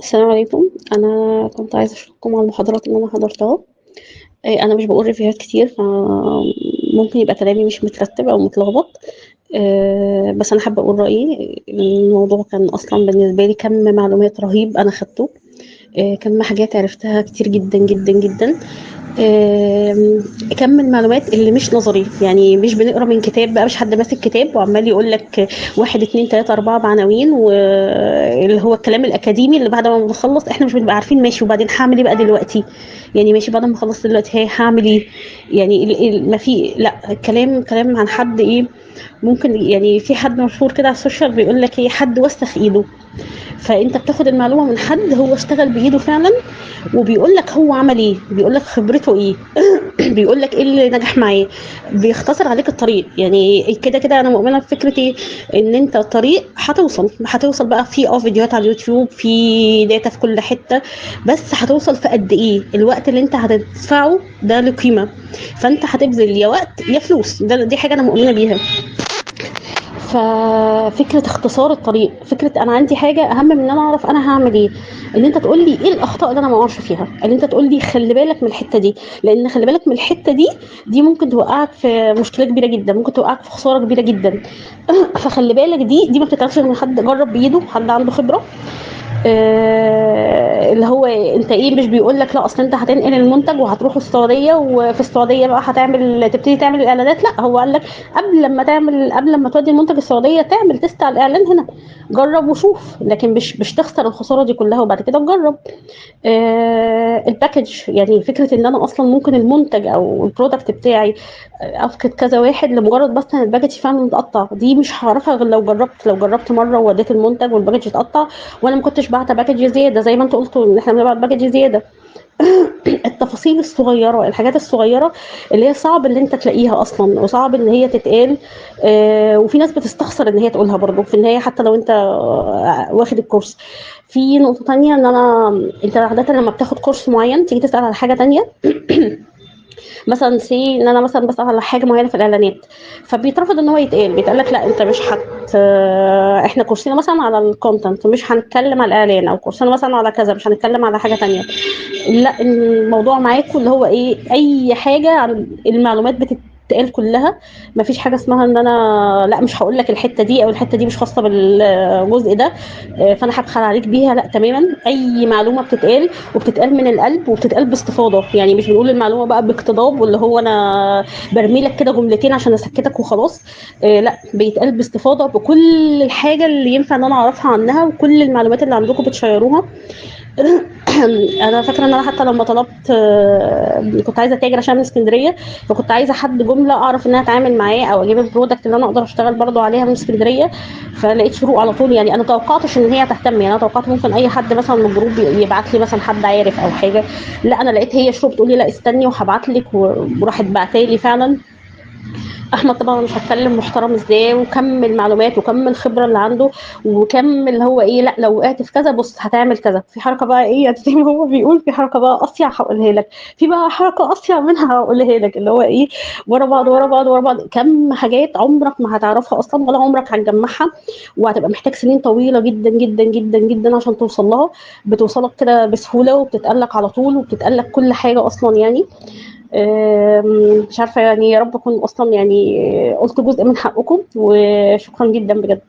السلام عليكم. أنا كنت عايزة أشكركم على المحاضرات اللي أنا حضرتها. أنا مش بقول review هات كتير، فممكن يبقى كلامي مش مترتب أو متلخبط، بس أنا حابة أقول رأيي. الموضوع كان أصلا بالنسبة لي كم معلومات رهيب أنا خدته، كم حاجات عرفتها كتير جدا جدا جدا، كم المعلومات اللي مش نظري، يعني مش بنقرا من كتاب بقى، مش حد ماسك كتاب وعمال يقول لك 1 2 3 4 بعناوين، واللي هو الكلام الاكاديمي اللي بعد ما بنخلص احنا مش بنبقى عارفين ماشي وبعدين هعمل ايه بقى دلوقتي، يعني ماشي بعد ما خلصت دلوقتي هي هعمل ايه، يعني ما في لا كلام عن حد ايه ممكن، يعني في حد مشهور كده على ال social بيقول لك ايه، حد وسخ ايده، فانت بتاخد المعلومة من حد هو اشتغل بايده فعلا وبيقول لك هو عمل ايه، بيقول لك خبرته ايه، بيقول لك ايه اللي نجح معاه، بيختصر عليك الطريق. يعني كده كده انا مؤمنة بفكره ايه، ان انت الطريق هتوصل بقى في فيديوهات على اليوتيوب، في data في كل حتة، بس هتوصل في قد ايه الوقت اللي انت هتدفعه ده له قيمة، فانت هتبذل يا وقت يا فلوس، دي حاجة انا مؤمنة بيها. ففكرة اختصار الطريق، فكرة انا عندي حاجة اهم من ان انا اعرف انا هعمل ايه، ان انت تقول لي ايه الاخطاء اللي انا ما اقعش فيها، ان انت تقول لي خلي بالك من الحتة دي، لان خلي بالك من الحتة دي ممكن توقعك في مشكلة كبيرة جدا، ممكن توقعك في خسارة كبيرة جدا. فخلي بالك دي ما بتتعرفش غير من حد جرب بايده، حد عنده خبرة. اللي هو انت ايه، مش بيقول لك لا اصل انت هتنقل المنتج وهتروح السعودية، وفي السعودية بقى تبتدي تعمل الاعلانات، لا هو قال لك قبل لما تودي المنتج السعودية تعمل test على الاعلان هنا، جرب وشوف، لكن مش تخسر الخسارة دي كلها وبعد كده تجرب. ال package، يعني فكرة ان انا اصلا ممكن المنتج او ال product بتاعي افقد كذا واحد لمجرد بس ان ال package فعلا متقطع، دي مش هعرفها غير لو جربت. لو جربت مرة ووديت المنتج وال package اتقطع وانا ما كنتش بعت package زيادة، زي ما انتوا قلتوا ان احنا بنبعت package زيادة. التفاصيل الصغيرة، الحاجات الصغيرة اللي هي صعب ان انت تلاقيها اصلا وصعب ان هي تتقال، وفي ناس بتستخسر ان هي تقولها برضو في النهاية حتى لو انت واخد الكورس. في نقطة تانية ان انت عادة لما بتاخد كورس معين تيجي تسال على حاجة تانية، مثلا say ان انا مثلا بسال على حاجة معينة في الاعلانات، فبيترفض ان هو يتقال، بيتقال لك لا انت مش احنا كورسنا مثلا على ال content مش هنتكلم على الاعلان، او كورسنا مثلا على كذا مش هنتكلم على حاجة تانية. لا الموضوع معاكم اللي هو ايه، اي حاجة عن المعلومات بتتقال كلها، ما فيش حاجة اسمها ان انا لا مش هقول لك الحتة دي او الحتة دي مش خاصة بالجزء ده فانا هبخل عليك بيها، لا تماما. اي معلومة بتتقال وبتتقال من القلب وبتتقال باستفاضة، يعني مش بنقول المعلومة بقى باقتضاب واللي هو انا برمي لك كده جملتين عشان اسكتك وخلاص، لا بيتقال باستفاضة بكل الحاجة اللي ينفع ان انا اعرفها عنها، وكل المعلومات اللي عندكم بتشيروها. انا فاكره ان انا حتى لما طلبت، كنت عايزه تاجر عشان من اسكندرية، فكنت عايزه حد جملة اعرف ان انا اتعامل معاه او اجيب ال product اللي انا اقدر اشتغل برضو عليها من اسكندرية، فلقيت شروق على طول. يعني انا توقعتش ان هي تهتم، يعني انا توقعت ممكن اي حد مثلا من ال group يبعت لي مثلا حد عارف او حاجة، لا انا لقيت هي شروق بتقول لي لا استني وهبعت لك، وراحت بعتالي فعلا. احمد طبعا مش هتكلم، محترم ازاي، وكم المعلومات وكم الخبرة اللي عنده، وكم اللي هو ايه، لا لو وقعت في كذا بص هتعمل كذا، في حركة بقى ايه زي ما هو بيقول، في حركة بقى اصيع هقولها لك، في بقى حركة اصيع منها هقولها لك، اللي هو ايه ورا بعض ورا بعض ورا بعض، كم حاجات عمرك ما هتعرفها اصلا ولا عمرك هتجمعها، وهتبقى محتاج سنين طويلة جدا جدا جدا جدا عشان توصل لها، بتوصلك كده بسهولة وبتتقلق على طول وبتتقلق كل حاجة اصلا. يعني مش عارفة، يعني يا رب أكون أصلا يعني قلت جزء من حقكم، وشكرا جدا بجد.